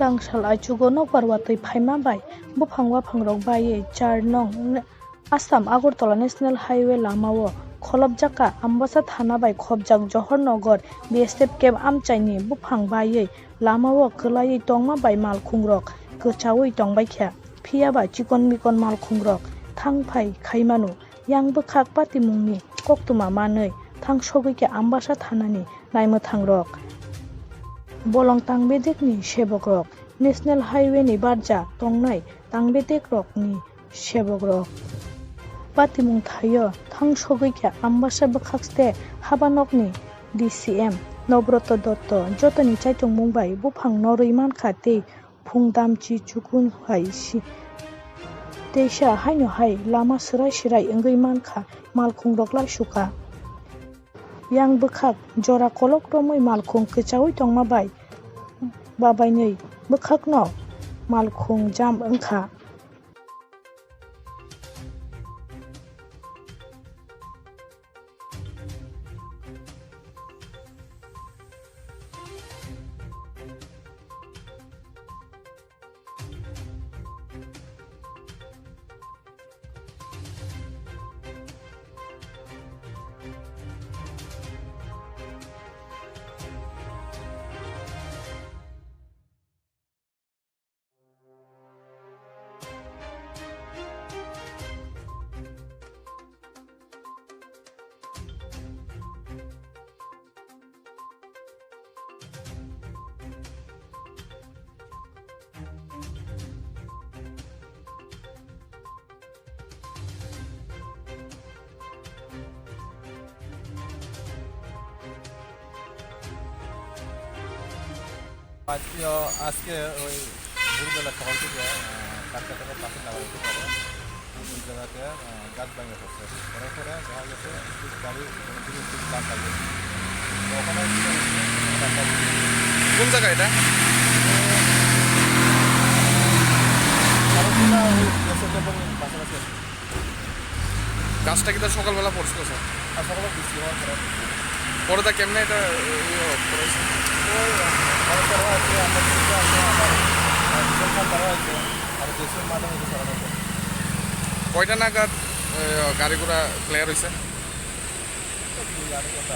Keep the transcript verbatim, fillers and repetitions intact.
Tangsal aichugo nokbar watwi phaima bai buphang waphangrok baiwi char nong Assam Agartala National Highway lamao kholopjak kha Ambassa thana bai khopjak Johor Nagar B S F camp amchaini buphang baiwi lamao kwlaiwi tongma bai malkhungrok kwchaui tongbaikha. Phiyaba chikon mikon malkhungrok thangphai khaimano. Yang bwkhak patimungni koktwma manwi thangsogwi kha Ambassa thanani naimwthangrok. Bolong tangbedekni sebokrok, National Highway ni barja tongnai tangbedekrokni sebokrok. Patimung thaio thangsogwi kha Ambassa bwkhakste habanokni D C M Nobroto Dotto jotoni chaitongmung bai buphang norwi mankha tei phung damchi chukun hai si. Teisa haino hai lama swrai swrai wngwi mankha, malkhungrok laisukha. Yang bwkhak jora kolok romwi malkhung kwchaui tongma bai babainwi bwkhakno malkhung jam wngkha. আজকে, আজকে ওই ভোরবেলা সকাল থেকে, আহ, চারটা থেকে পাঁচটা নাগাদ হতে পারে, ওই জায়গাতে, আহ, গাছ ভেঙে পড়ছে। পড়ার পরে দেখা গেছে একটু গাড়ি কোনো কিছু একটু দাগ লাগে। তো ওখানে কি হয়েছে? কোন জায়গা এটা? তো, কারণ কি না, ওই দেশের তো কোনো পাশাপাশি আছে। গাছটা কি তার সকালবেলা পড়ছিল, স্যার? হ্যাঁ, সকালে বৃষ্টি হওয়ার পরে। পরে তা কেমনে এটা, ইয়ে, পড়েছে? ওই, অনেকটা আছে, আমরা কিন্তু আছে, আবার, আহ, বিশাল খাল তারা আছে, আর বেসমেন্ট মাঠে হয়তো সারা হতো। কয়টা নাগাদ, এ, গাড়ি ঘোড়া ক্লিয়ার হয়েছে? তো দুই আড়াই ঘন্টা।